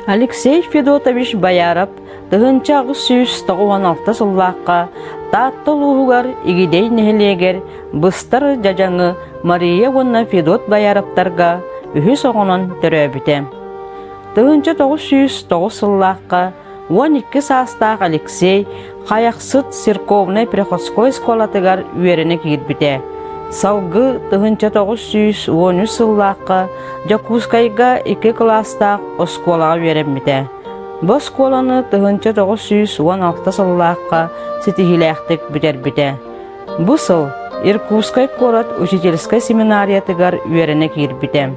Алексей Федотович Бояров 1896 сыллаахха Таатта улууһугар Игидэй нэһилиэгэр быстар дьадьаҥы Мария уонна Федот Бояровтарга үһүс оҕонон төрөөбүтэ. 1909 сыллаахха 12 саастаах Алексей Хайахсыт церковнай-приходской оскуолатыгар үөрэнэ киирбитэ. Салгыы 1913 сыллаахха Дьокуускайга икки кылаастаах оскуолаҕа үөрэммитэ. Бу оскуоланы 1916 сыллаахха ситиһиилээхтик бүтэрбитэ. Бу сыл Иркутскай куорат учительскай семинариятыгар үөрэнэ киирбитэ.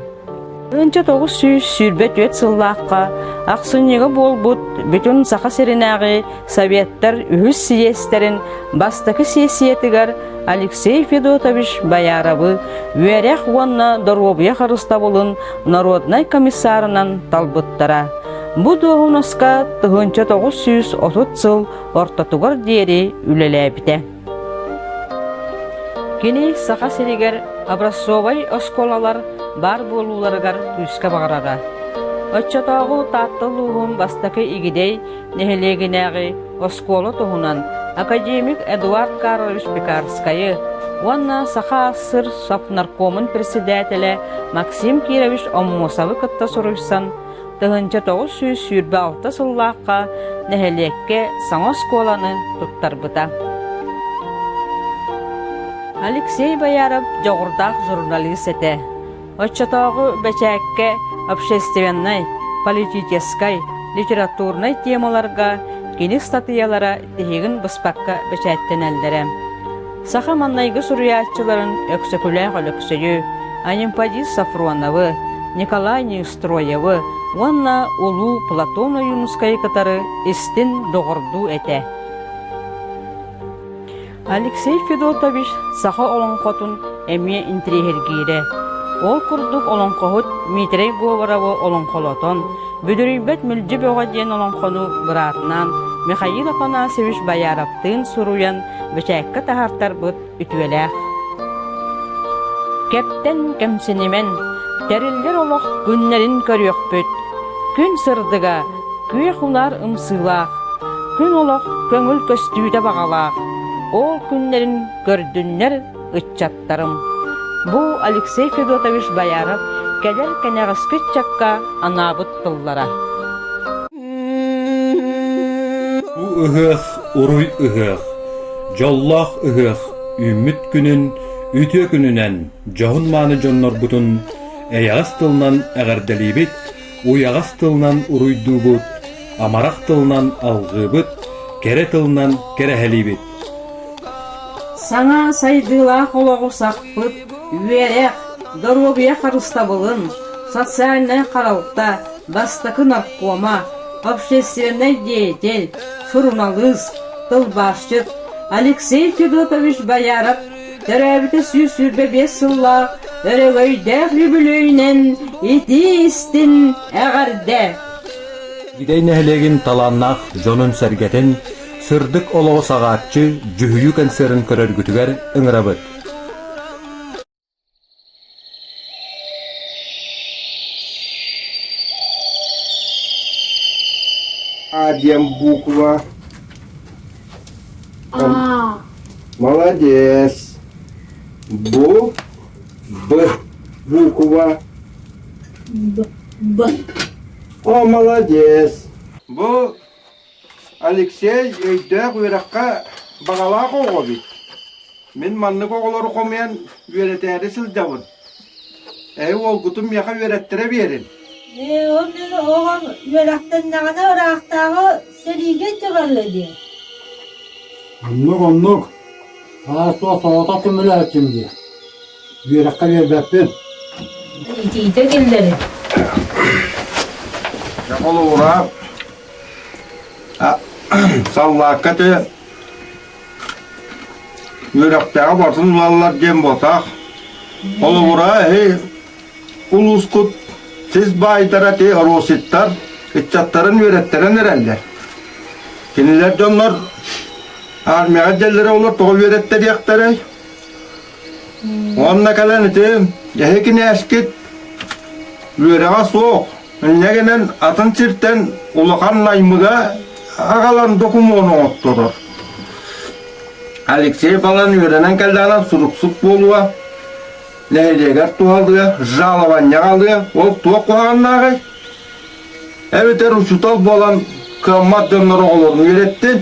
1924 сыллаахха ахсынньыга буолбут бүтүн Саха сиринээҕи Советтар үһүс сийиэстэрин бастакы сиэссийэтигэр Алексей Федотович Бояровы үөрэх уонна доруобуйа харыстабылын народнай комиссарынан талбыттара. Бу дуоһунаска 1930 сыл ортотугар диэри үлэлээбитэ. Кини Саха сиригэр образцовай оскуолалар баар буолууларыгар күүскэ баҕарара. Оччотооҕу Таатта улууһун бастакы Игидэй нэһилиэгинээҕи оскуола туһунан академик Эдуард Карлович Пекарскайы уонна Саха АССР Совнаркомун председателэ Максим Кирович Оммосовы кытта суруйсан 1926 сыллаахха нэһилиэккэ саҥа оскуоланы туттарбыта. Алексей Бояров дьоҕурдаах журналист этэ. Оччотооҕу бэчээккэ общественнай, политическай, литературнай темаларга кини ыстатыйалара тиһигин быспакка бэчээттэнэллэрэ. Саха маҥнайгы суруйааччыларын Өксөкүлээх Өлөксөйү, Анемподист Софроновы, Николай Неустроевы уонна улуу Платон Ойуунускайы кытары истин доҕордуу этэ. Алексей Федотович саха олоҥхотун эмиэ интириэһиргиирэ. Ол курдук олоҥхоһут Дмитрий Говоровы олоҥхолотон, Бүдүрүйбэт Мүлдьү Бөҕө диэн олоҥхону быраатынаан Михаил Афанасьевич Бояровтыын суруйан бэчээккэ таһаартарбыт үтүөлээх. Кэптэн кэмсинимэн, тэриллэр олох күннэрин көрүөхпүт. Күн сырдыга, күөх унаар ымсыылаах, күн олох көҥүл көстүүтэ баҕалаах. Ол күннэрин көрдүннэр ыччаттарым. Бу Алексей Федотович Бояров кэлэр кэнэҕэски ыччакка анаабыт тыллара. Бу ыһыах уруй ыһыах, дьоллоох ыһыах үүммүт күнүн үтүө күнүнэн дьоһун-мааны дьоннорбутун эйэҕэс тылынан эҕэрдэлиибит, уйаҕас тылынан уруйдуубут, амарах тылынан алҕыыбыт, кэрэ тылынан кэрэһэлиибит. Саҥа сайдыылаах олоҕу сахпыт үөрэх, доруобуйа харыстабылын, социальнай харалта, бастакы наркома, общественнай деятель, суруналыыс, тылбаасчыт Алексей Федотович Бояров төрөөбүтэ 125 сыллаах өрөгөйдөөх үбүлүөйүнэн итии-истин эҕэрдэ! Игидэй нэһилиэгин талааннаах дьонун-сэргэтин сырдык олоҕу саҕааччы дьүһүйүү концерын көрөргүтүгэр ыҥырабыт. А диэн буква. А. Молодец. Бу Б буква. Б. Б. О, молодец. Бу Алексей өйдөөх үөрэххэ баҕалаах оҕо эбит. Мин маннык оҕолору хомуйан үөрэтээри сылдьабын. Эһи уолгутун миэхэ үөрэттэрэ биэрин. Ээ, ол мин оҕом үөрэхтэннэҕинэ ыраахтааҕы сэриигэ дьыбарыа диэн. Оннук, оннук. Аас-туох соҕотох көмөлөһөөччүм дии. Үөрэххэ биэрбэппин. Итиитэ киллэрин. Дьэ холобура саллаакка те үөрэхтээҕи барытын ылаллар диэн буотах. Холобура эһи улуускут сис баайдара ти роситтар ыччаттарын үөрэттэрэн эрэллэр. Кинилэр дьоннор армияҕа дьэллэрэ олор тоҕо үөрэттэриэхтэрэй? Уонна кэлэн ити эһи кинээскит үөрэҕэ суох. Инньэ гынан атын сиртэн улахан наймыга аҕалан докумуон оҥотторор. Алексей балан үөрэнэн кэллэҕинэ суруксут буолуо, нэһилиэгэр туһалыа, жалованньаҕа алыа, ол туох куһаҕаннааҕый? Эбэтэр учуутал буолан кыаммат дьоннор оҕолорун үөрэттин,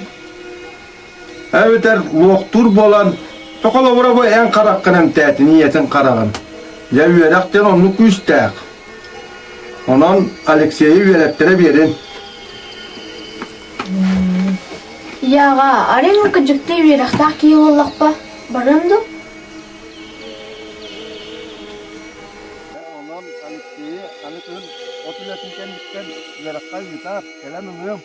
Эбэтэр луохтуур буолан, холобура бу эн хараххын эмтээтин, ийэтин хараҕын. Дьэ үөрэх диэн оннук күүстээх. Онон Алексейы үөрэттэрэ биэрин. Ийэҕэ, арыый кырдьыктыы үөрэхтээх киһи буоллахпа, барыам дуу? Онон Алексейы аны күн от үлэтин кэнниттэн үөрэххэ ыытар, кэлэн ылыам.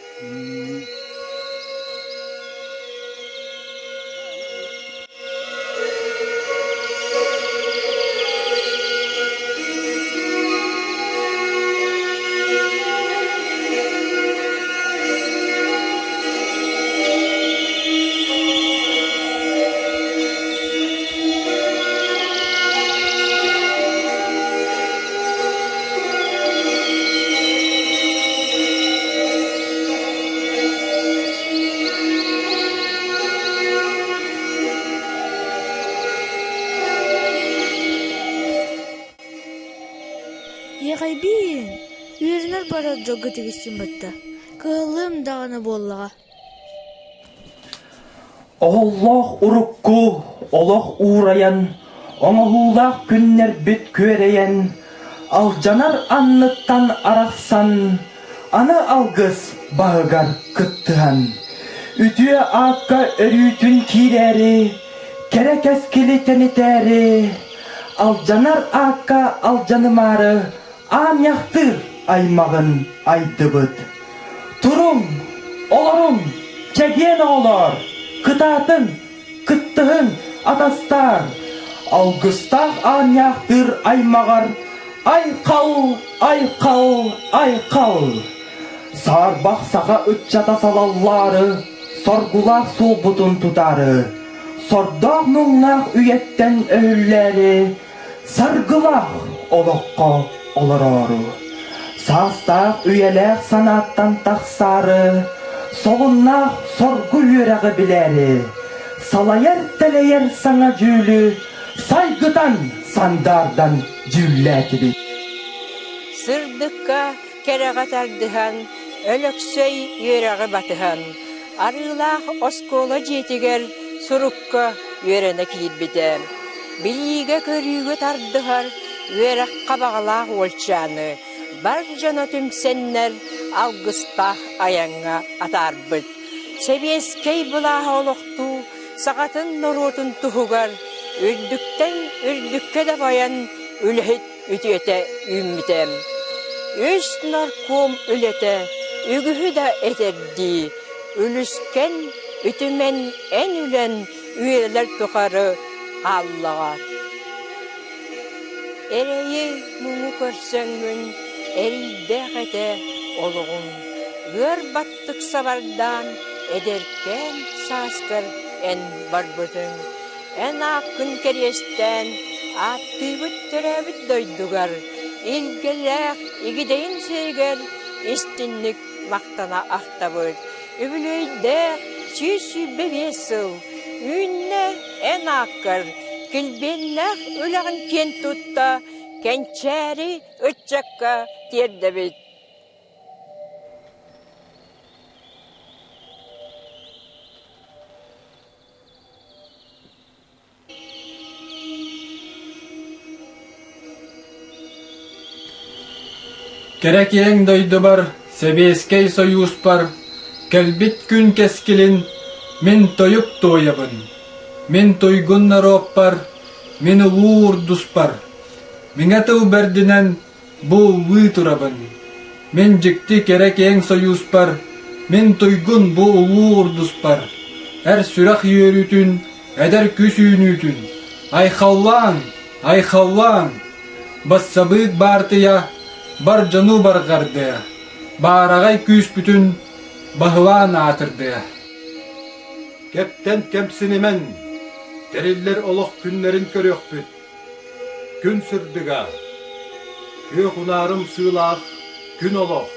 Иэҕэйбиин, үөрэнэр барар дьолго тигистим батта, кыһаллыам даҕаны буоллаҕа Оһоллоох урукку олох уурайан, оҥоһуулаах күннэрбит күөрэйэн, алдьанар анныттан арахсан, аны алгыс баһыгар кыттыһан, үтүө аакка өрүүтүн киирээри, кэрэ кэскили тэнитээри, алдьанар аакка алдьанымаары аанньахтыыр аймаҕын айдыбыт. Туруҥ, олоруҥ, чэгиэн оҕолоор, кытаатыҥ, кыттыһыҥ, атастаар! Алгыстаах аанньаахтыыр аймаҕар айхал, айхал, айхал! Саарбах саха ыччата салаллаары, соргулаах суолбутун тутаары, сордоох-муҥнаах үйэттэн өһүллээри, саргылаах олоххо олороору, саастаах үйэлээх санааттан тахсаары, солуннаах соргу үөрэҕи билээри, салайар-тэлэйэр саҥа дьүүлү сайгытан сандаардан дьүүллээтибит. Сырдыкка кэрэҕэ тардыһан, Өлөксөй үөрэҕи батыһан, Арыылаах оскуола дьиэтигэр сурукка үөрэнэ киирбитэ. Билиигэ-көрүүгэ тардыһар үөрэххэ баҕалаах уолчааны бар дьоно түмсэннэр алгыстаах айаҥҥа атаарбыт. Сэбиэскэй былааһы олохтуу сахатын норуотун туһугар үрдүктэн үрдүккэ дабайан үлэһит үтүөтэ үүммүтэ. Үс нарком үлэтэ үгүһү да этэрдии, үлүскэн, үтүмэн эн үлэн үйэлэр тухары хааллаҕа. Эрэйи муҥу көрсөҥҥүн эрийдээх этэ олоҕуҥ, ыар баттык сабардаан эдэркээн сааскар эн барбытыҥ. Эн ааккын кэриэстээн, ааттыыбыт төрөөбүт дойдугар, илгэлээх Игидэйин сиригэр истинник махтана ахтабыт. Үбүлүөйдээх 125 сыл үүннэ эн ааккар, килбиэннээх үлэҕин киэн тутта, кэнчээри ыччакка тиэрдэбит. Кэрэ киэҥ дойдубар, Сэбиэскэй Сойууспар кэлбит күн кэскилин мин тойук туойабын, мин туйгун норуоппар, мин улуу урдуспар, миҥэ тыл бэрдинэн Бу ыллыы турабын, мин дьикти кэрэ киэҥ сойууспар, мин туйгун бу улуу урдуспар, эр сүрэх үөрүүтүн, эдэр күс үүнүүтүн, айхаллааҥ, айхаллааҥ! Бассабыык баартыйа бар дьону барҕардыа, баараҕай күүспүтүн баһылаан аатырдыа. Кэптэн кэмсинимэҥ, тэриллэр олох күннэрин көрүөхпүт. Күн сырдыга, күөх унаарым сыылаах. Күн олох,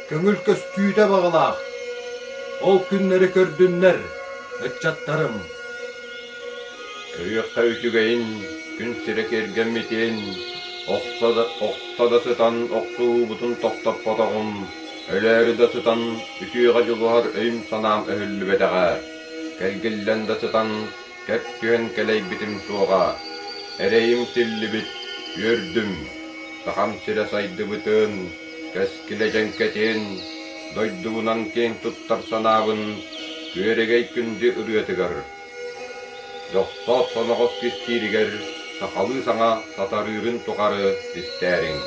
көҥүл көстүүтэ баҕалаах, ол күннэри көрдүннэр, ыччаттарым. Көрүөххэ үчүгэйин, күн сирэ киэргэммитин, охто да, охто да сытан охсуһуубутун тохтоппотоҕум, өлөөрү да сытан үтүөҕэ дьулуһар өйүм-санаам өһүллүбэтэҕэ, кэлгиллэн да сытан кэп түһэн кэлэйбитим суоҕа, эрэйим тиллибит, үөрдүм, Сахам сирэ сайдыбытын, кэскилэ дьэҥкэтин, дойдубунан киэҥ туттар санаабын күөрэгэй күндү ырыатыгар, дьохсоот соноҕос кистииригэр сахалыы саҥа сатарыырын тухары истээриҥ.